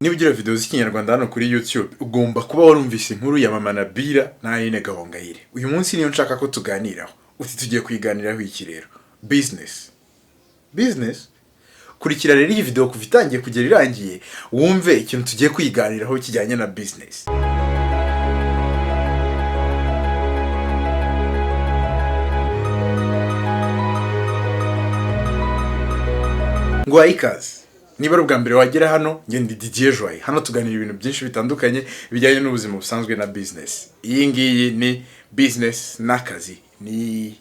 Niba ugira video z'Ikinyarwanda hano kuri YouTube, ugomba kuba warumvise inkuru ya Mama Nabila na Aline Gahongayire. Uyu munsi niyo nshaka ko tuganiraho. Uti tugiye kuyiganiraho iki rero? Business. Business? Kurikira rero iyi video kuva itangiye kugera irangiye, wumve ikintu tugiye kuyiganiraho kijyanye na business. Nguhaye ikaze. Niba ari ubwa mbere wagera hano, njye ndi Didier Joy. Hano tuganira ibintu byinshi bitandukanye bijyanye n'ubuzima busanzwe na business. Iyi ngiyi ni business n'akazi. Ni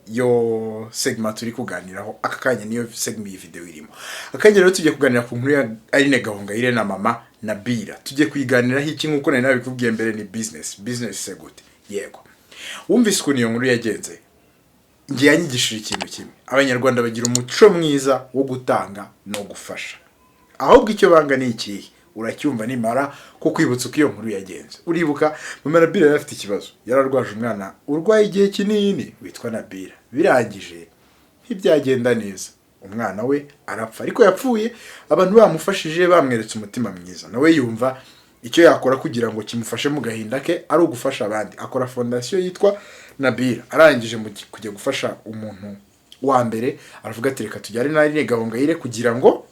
yo segment turi kuganiraho aka kanya, niyo segment iyi video irimo. Akanya rero tugiye kuganira ku nkuru ya Aline Gahongayire na Mama Nabila. Tugiye kuyiganiraho iki? Nk'uko nari nabikubwiye mbere, ni business. Business se gute? Yego. Wumvise ukuntu iyo nkuru yagenze? Njye yanyigishije ikintu kimwe: Abanyarwanda bagira umuco mwiza wo gutanga no gufasha. Ahubwo icyo banga ni ikihe? Uracyumva nimara kukwibutsa uko iyo nkuru yagenze. Uribuka Mama Nabila yari afite ikibazo, yararwaje umwana urwaye igihe kinini witwa Nabila. Birangije ntibyagenda neza, umwana we arapfa. Ariko yapfuye abantu bamufashije, bamweretse umutima mwiza. Nawe yumva icyo yakora kugira ngo kimufashe mu gahinda ke ari ugufasha abandi, akora fondasiyo yitwa Nabila. Arangije mu kujya gufasha umuntu wa mbere, aravuga ati: "Reka tujyane na Aline Gahongayire kugira ngo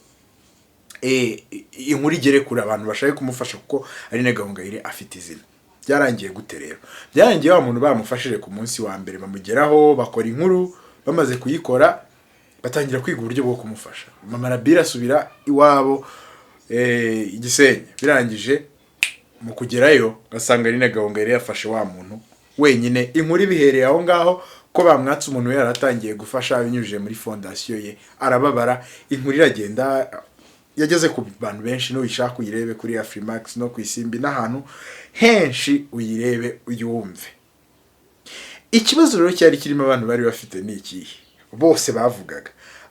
inkuru igere kure, abantu bashake kumufasha, kuko Aline Gahongayire afite izina." Byarangiye gute rero? Byarangiye wa muntu bamufashije ku munsi wa mbere bamugeraho, bakora inkuru. Bamaze kuyikora, batangira kwiga uburyo bwo kumufasha. Mama Nabila asubira iwabo i Gisenyi. Birangije mu kugerayo ugasanga Aline Gahongayire yafashe wa muntu wenyine. Inkuru ibihereye aho ngaho ko bamwatse umuntu yaratangiye gufasha binyujije muri fondasiyo ye, arababara. Inkuru iragenda, yageze ku bantu benshi. Nuyishaka uyirebe kuri Afrimax no ku Isimbi n'ahantu henshi, uyirebe uyumve. Ikibazo rero cyari kirimo, abantu bari bafite ni ikihe? Bose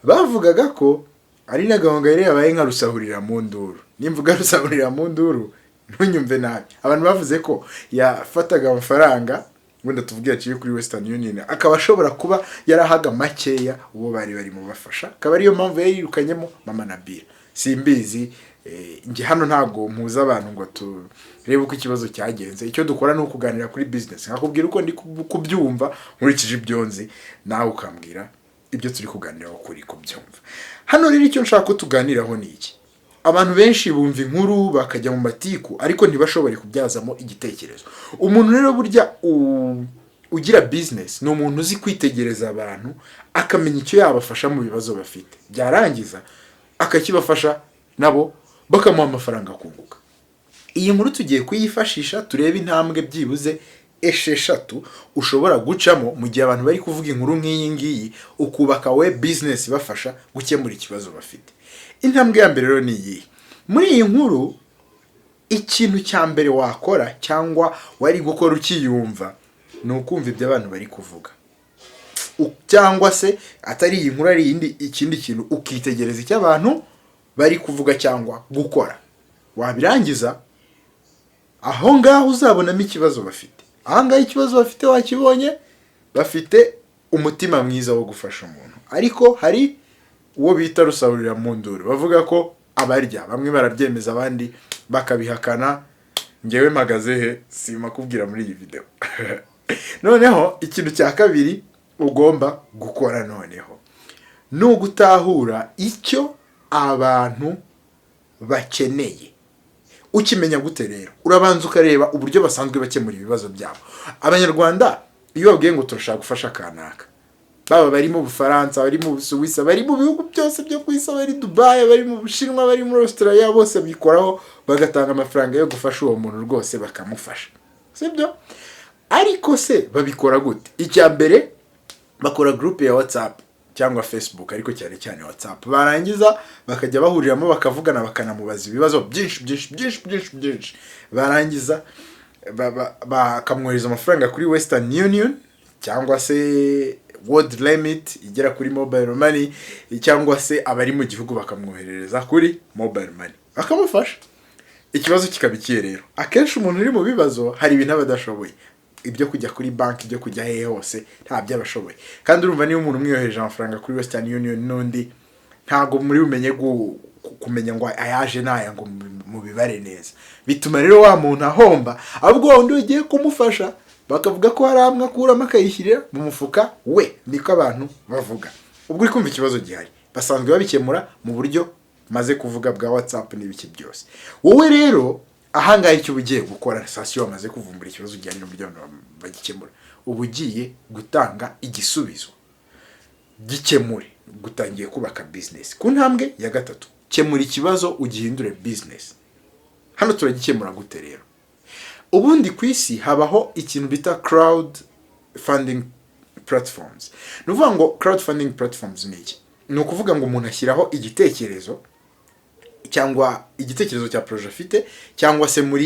bavugaga ko Aline Gahongayire yabaye nka rusahurira mu nduru. Nimvuga rusahurira mu nduru, ntunyumve nabi. Abantu bavuze ko yafataga amafaranga, wenda tuvuge yaciye kuri Western Union, akaba ashobora kuba yarahaga makeya uwo bari barimo bafasha, akaba ariyo mpamvu yari yirukanyemo Mama Nabila. Simbizi, njye hano ntabwo mpuza abantu ngo turebe uko ikibazo cyagenze. Icyo dukora ni ukuganira kuri business, nkakubwira uko ndi kubyumva nkurikije ibyo nzi, nawe ukambwira ibyo turi kuganiraho kuri kubyumva. Hano rero icyo nshaka ko tuganiraho ni iki: abantu benshi bumva inkuru bakajya mu matiku, ariko ntibashobore kubyazamo igitekerezo. Umuntu rero burya ugira business ni umuntu uzi kwitegereza abantu, akamenya icyo yabafasha mu bibazo bafite, byarangiza akakibafasha, nabo bakamuha amafaranga, akunguka. Iyi nkuru tugiye kuyifashisha turebe intambwe byibuze 6 ushobora gucamo mu gihe abantu bari kuvuga inkuru nk'iyi ngiyi, ukubaka we business ibafasha gukemura ikibazo bafite. Intambwe ya mbere rero ni iyihe? Muri iyi nkuru, ikintu cya mbere wakora cyangwa wari gukora ukiyumva ni ukumva ibyo abantu bari kuvuga. Cyangwa se atari iyi nkuru, ari iyindi, ikindi kintu, ukitegereza icyo abantu bari kuvuga cyangwa gukora. Wabirangiza, aho ngaho uzabonamo ikibazo bafite. Aha ngaha ikibazo bafite wakibonye: bafite umutima mwiza wo gufasha umuntu, ariko hari uwo bita rusahurira mu nduru, bavuga ko abarya. Bamwe barabyemeza, abandi bakabihakana. Ngewe mpagaze he? Simakubwira muri iyi video. Noneho ikintu cya kabiri ugomba gukora noneho ni ugutahura icyo abantu bakeneye. Ukimenya gute rero? Urabanza ukareba uburyo basanzwe bakemura ibibazo byabo. Abanyarwanda iyo babwiye ngo turashaka gufasha kanaka, baba bari mu Bufaransa, bari mu Busuwisi, bari mu bihugu byose byo ku isi, bari Dubai, bari mu Bushinwa, bari muri Australia, bose bikoraho bagatanga amafaranga yo gufasha uwo muntu rwose, bakamufasha, sibyo? Ariko se babikora gute? Icya mbere, bakora groupe ya WhatsApp cyangwa Facebook, ariko cyane cyane WhatsApp. Barangiza bakajya bahuriramo, bakavugana, bakanamubaza ibibazo byinshi byinshi byinshi byinshi byinshi. Barangiza bakamwohereza amafaranga kuri Western Union cyangwa se World Remit igera kuri mobile money, cyangwa se abari mu gihugu bakamwoherereza kuri mobile money, bakamufasha. Ikibazo kikaba ikihe rero? Akenshi umuntu uri mu bibazo hari ibintu aba adashoboye, ibyo kujya kuri banki, ibyo kujya hehe hose, ntabyo aba ashoboye. Kandi urumva, niba umuntu umwiyohereje amafaranga kuri Western Union n'undi, ntabwo muri bumenye kumenya ngo ayaje n'aya ngo Mubibare neza. Bituma rero wa muntu ahomba, ahubwo wa wundi ugiye kumufasha bakavuga ko hari amwe akuramo akayishyirira mu mufuka we. Niko abantu bavuga. Ubwo uri kumva ikibazo gihari, basanzwe babikemura mu buryo maze kuvuga bwa WhatsApp n'ibiki byose. Wowe rero ahangaha icyo uba ugiye gukora sasa, iyo wamaze kuvumbura ikibazo gihari n'uburyo abantu bagikemura, uba ugiye gutanga igisubizo gikemure. Gutangiye kubaka business. Ku ntambwe ya gatatu, kemura ikibazo ugihindure business. Hano turagikemura gute rero? Ubundi ku isi habaho ikintu bita crowd funding platforms. Ni ukuvuga ngo crowd funding platforms ni iki? Ni ukuvuga ngo umuntu ashyiraho igitekerezo, cyangwa igitekerezo cya projet afite, cyangwa se muri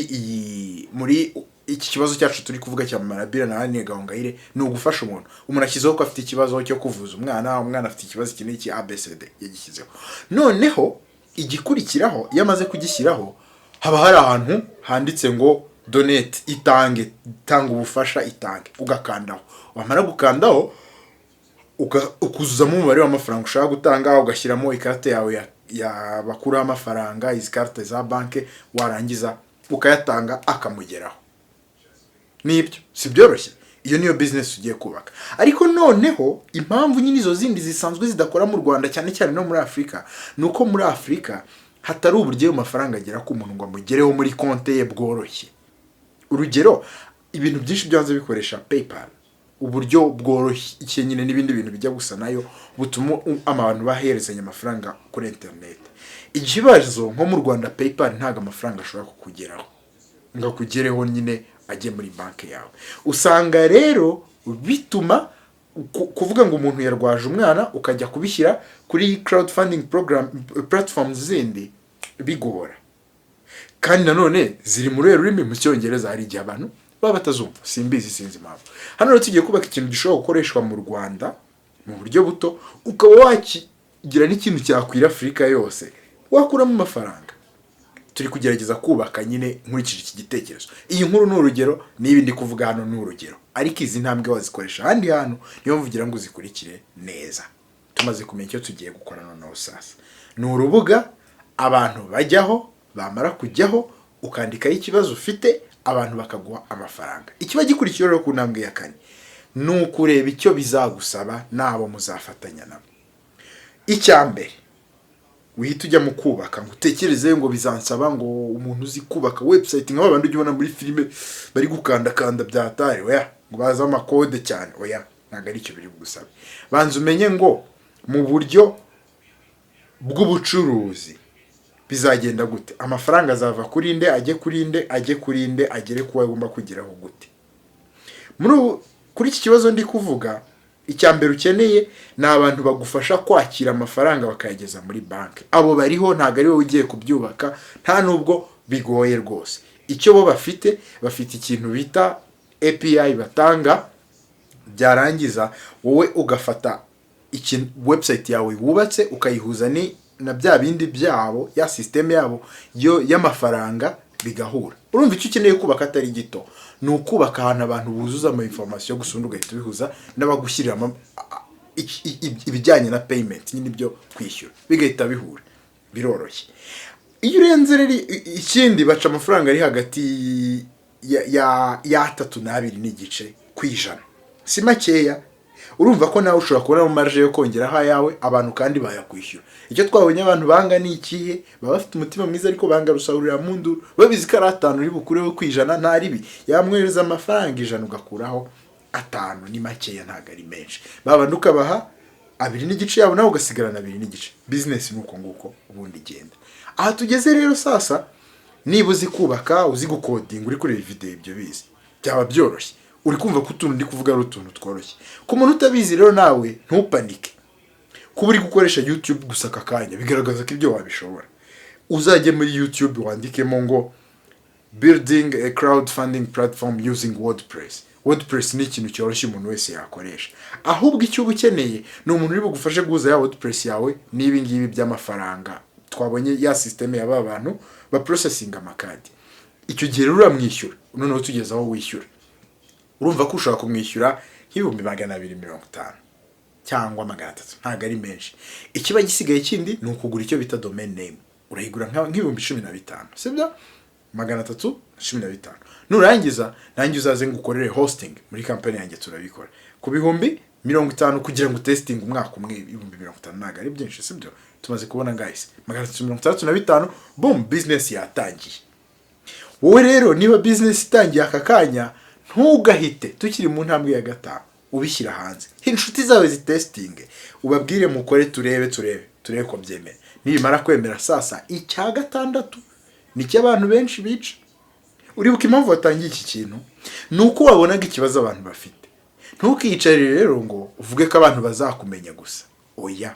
iki kibazo cyacu turi kuvuga cya Marabira na Aline Gahongayire, ni ugufasha umuntu. Umuntu ashyizeho ko afite ikibazo cyo kuvuza umwana, umwana afite ikibazo iki n'iki, ABCD, yagishyizeho. Noneho igikurikiraho, iyo amaze kugishyiraho, haba hari ahantu handitse ngo "donate", itange, tanga ubufasha, itange. Ugakandaho. Wamara gukandaho, ukuzuzamo umubare w'amafaranga ushaka gutanga, ugashyiramo ikarita yawe ya bakuraho amafaranga, izi karita za banki, warangiza ukayatanga akamugeraho. Nibyo, si byoroshye? Iyo niyo business ugiye kubaka. Ariko noneho impamvu nyine izo zindi zisanzwe zidakora mu Rwanda, cyane cyane no muri Afurika, ni uko muri Afurika hatari uburyo ayo mafaranga agera ku muntu ngo amugereho muri konti ye bworoshye. Urugero, ibintu byinshi byo hanze bikoresha PayPal, uburyo bworoshye nyine, n'ibindi bintu bijya gusa nayo, butuma abantu baherezanya amafaranga kuri interineti. Ikibazo nko mu Rwanda, PayPal ntabwo amafaranga ashobora kukugeraho ngo akugereho nyine ajye muri banki yawe. Usanga rero bituma kuvuga ngo umuntu yarwaje umwana, ukajya kubishyira kuri crowdfunding program platforms zindi bigora. Kandi nanone ziri muri rurimi, mu Cyongereza, hari igihe abantu baba batazumva. Simbizi, sinzi impamvu. Hano rero tugiye kubaka ikintu gishobora gukoreshwa mu Rwanda mu buryo buto, ukaba wakigira n'ikintu cyakwira Afurika yose, wakuramo amafaranga. Turi kugerageza kubaka nyine nkurikije iki gitekerezo. Iyi nkuru ni urugero, n'ibi ndi kuvuga hano ni urugero, ariko izi ntambwe wazikoresha ahandi hantu. Niyo mpamvu ugira ngo uzikurikire neza. Tumaze kumenya icyo tugiye gukora. Noneho sasa ni urubuga abantu bajyaho, bamara kujyaho ukandikaho ikibazo ufite, abantu bakaguha amafaranga. Ikiba gikurikiye rero ku ntambwe ya kane ni ukureba icyo bizagusaba n'abo muzafatanya nabo. Icya mbere, uhita ujya mu kubaka ngo utekereze ngo bizansaba ngo umuntu uzi kubaka website, nka babandi ujya ubona muri filime bari gukandakanda bya tare, oya, ngo bazi amakode cyane, oya, ntabwo ari icyo biri bugusabe. Banza umenye ngo mu buryo bw'ubucuruzi bizagenda gute, amafaranga azava kuri nde, ajye kuri nde, ajye kuri nde, agere kuwo agomba kugeraho gute. Muri ubu, kuri iki kibazo ndi kuvuga, icya mbere ukeneye ni abantu bagufasha kwakira amafaranga bakayageza muri banki. Abo bariho, ntabwo ari wowe ugiye kubyubaka, nta nubwo bigoye rwose. Icyo bo bafite, bafite ikintu bita API batanga, byarangiza wowe ugafata ikintu, website yawe wubatse, ukayihuza ni na bya bindi byabo, ya system yabo yo y'amafaranga, bigahura. Urumva icyo ukeneye kubaka atari gito, ni ukubaka ahantu abantu buzuza ama information gusa, ubundi ugahita ubihuza n'abagushyiriramo ibijyanye na payment nyine, ibyo kwishyura, bigahita bihura. Biroroshye. Iyo urenze rero ikindi, baca amafaranga ari hagati ya 3 na 2.5%. Si makeya. Urumva ko nawe ushobora kubonamo marge yo kongeraho ayawe, abantu kandi bayakwishyura. Icyo twabonye abantu banga ni ikihe? Baba bafite umutima mwiza, ariko banga rusahurira mu nduru. Babizi ko ari 5 uri bukureho ku 100, nta ribi. Yamwohereza amafaranga 100, ugakuraho 5, ni makeya, ntabwo ari menshi. Babandi ukabaha 2.5 yabo, nawe ugasigarana 2.5. Business ni uko nguko ubundi igenda. Aha tugeze rero sasa, niba uzi kubaka, uzi gukodinga, uri kureba video ibyo bizi, byaba byoroshye. Uri kumva ko utuntu ndi kuvuga ari utuntu tworoshye. Ku muntu utabizi rero, nawe ntupanike. Kuba uri gukoresha YouTube gusa aka kanya bigaragaza ko ibyo wabishobora. Uzajye muri YouTube wandikemo ngo "building a crowdfunding platform using WordPress". WordPress ni ikintu cyoroshye umuntu wese yakoresha. Ahubwo icyo uba ukeneye ni umuntu uri bugufashe guhuza ya WordPress yawe n'ibi ngibi by'amafaranga twabonye, ya system ya ba bantu ba processing amakadi. Icyo gihe rero uramwishyura. Noneho tugeze aho wishyura, urumva ko ushobora kumwishyura nk'250,000 cyangwa 300, ntabwo ari menshi. Ikiba gisigaye kindi ni ukugura icyo bita domain name. Urayigura nk'ibihumbi 15, sibyo? 315. Nurangiza nanjye uzaze ngo ukorere hosting muri kampani yanjye, turabikora ku bihumbi 50 kugira ngo testing umwaka umwe. 50,000 ntabwo ari byinshi, sibyo? Tumaze kubona guys, 365, boom, business yatangiye. Wowe rero niba business itangiye aka kanya, ntugahite, tukiri mu ntambwe ya gatanu, ubishyira hanze. Inshuti zawe zitestinge, ubabwire mukore, turebe, turebe, turebe ko byemera. Nibimara kwemera, sasa icya gatandatu nicyo abantu benshi bica. Uribuka impamvu watangiye iki kintu? Ni uko wabonaga ikibazo abantu bafite. Ntukiyicarire rero ngo uvuge ko abantu bazakumenya gusa. Oya,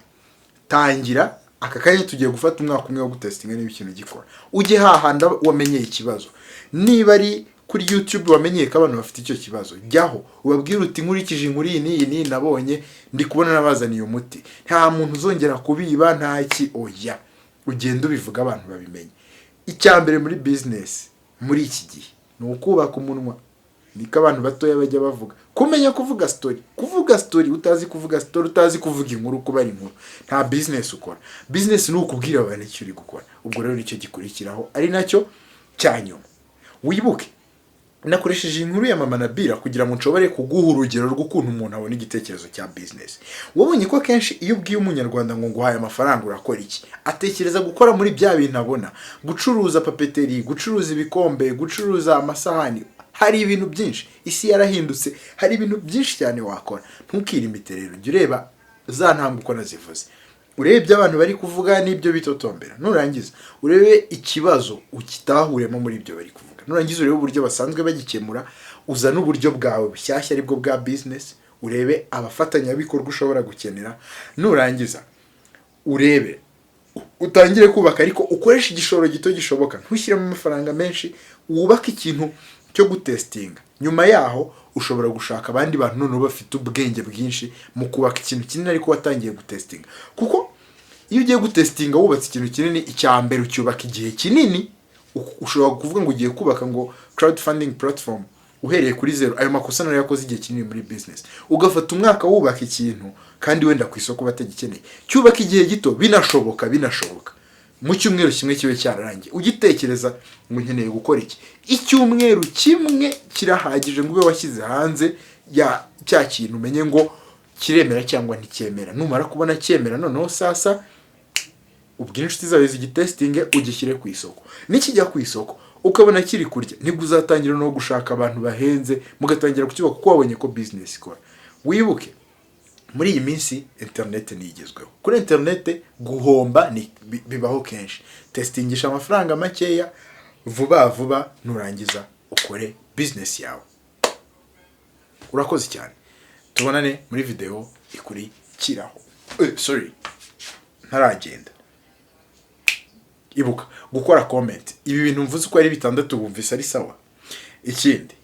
tangira aka kanya. Tugiye gufata umwaka umwe wo gutestinga niba ikintu gikora. Ujye hahandi wamenyeye ikibazo. Niba ari kuri YouTube wamenyeye ko abantu bafite icyo kibazo, jyaho ubabwire uti: "Nkurikije inkuru iyi n'iyi n'iyi nabonye, ndi kubona nabazaniye umuti, nta muntu uzongera kubiba, nta ki." Oya, ugenda ubivuga, abantu babimenye. Icya mbere muri business muri iki gihe ni ukubaka umunwa, niko abantu batoya bajya bavuga. Kumenya kuvuga story. Kuvuga story, utazi kuvuga story, utazi kuvuga inkuru, kubara inkuru, nta business ukora. Business ni ukubwira abantu icyo uri gukora. Ubwo rero nicyo gikurikiraho, ari nacyo cya nyuma. Wibuke nakoresheje inkuru ya Mama Nabira kugira ngo nshobore kuguha urugero rw'ukuntu umuntu abona igitekerezo cya business. Wabonye ko akenshi iyo ubwiye Umunyarwanda ngo nguhaye amafaranga urakora iki, atekereza gukora muri bya bintu abona: gucuruza papeterie, gucuruza ibikombe, gucuruza amasahani. Hari ibintu byinshi, isi yarahindutse, hari ibintu byinshi cyane wakora. Ntukirimite rero, jya ureba za ntambwe uko nazivuze, urebe ibyo abantu bari kuvuga n'ibyo bitotombera. Nurangiza urebe ikibazo, ukitahuremo muri ibyo bari kuvuga. Nurangiza urebe uburyo basanzwe bagikemura, uzane uburyo bwawe bushyashya, aribwo bwa business. Urebe abafatanyabikorwa ushobora gukenera. Nurangiza urebe utangire kubaka, ariko ukoreshe igishoro gito gishoboka, ntushyiremo amafaranga menshi. Wubake ikintu cyo gutestinga. Nyuma yaho ushobora gushaka abandi bantu noneho bafite ubwenge bwinshi mu kubaka ikintu kinini, ariko watangiye gutestinga. Kuko iyo ugiye gutestinga wubatse ikintu kinini, icya mbere ucyubaka igihe kinini. Ushobora kuvuga ngo ugiye kubaka ngo crowdfunding platform uhereye kuri zero. Ayo makosa nayo yakoze igihe kinini muri business, ugafata umwaka wubaka ikintu kandi wenda ku isoko batagikeneye. Cyubaka igihe gito, binashoboka, binashoboka mu cyumweru kimwe kibe cyararangiye. Ugitekereza ngo nkeneye gukora iki, icyumweru kimwe kirahagije ngo ube washyize hanze ya cya kintu, umenye ngo kiremera cyangwa nticyemera. Numara kubona cyemera, noneho sasa ubwire inshuti zawe zigitestinge, ugishyire ku isoko. Nikijya ku isoko ukabona kiri kurya, nibwo uzatangira no gushaka abantu bahenze, mugatangira kucyubaka, kuko wabonye ko business ikora. Wibuke muri iyi minsi interineti niyo igezweho. Kuri interineti guhomba bibaho kenshi. Testingisha amafaranga makeya vuba vuba, nurangiza ukore business yawe. Urakoze cyane, tubonane muri video ikurikiraho. Sorry, ntaragenda, ibuka gukora comment. Ibi bintu mvuze uko ari bitandatu wumvise ari sawa? Ikindi,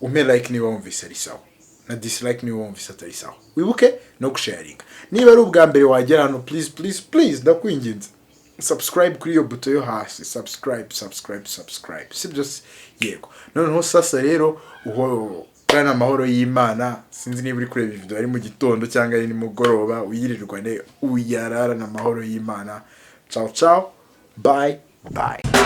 umpe like niba wumvise ari sawa, na dislike niba wumvise atari sawa. Wibuke no gusharinga. Niba ari ubwa mbere wagera hano, please, please, please, ndakwinginze, subscribe kuri iyo buto yo hasi. Subscribe, subscribe, subscribe, sibyo se? Yego. Noneho sasa rero uhorane amahoro y'Imana. Sinzi niba uri kureba video ari mu gitondo cyangwa ari nimugoroba, uyirirwane, uyararane amahoro y'Imana. Ciao ciao, bye bye.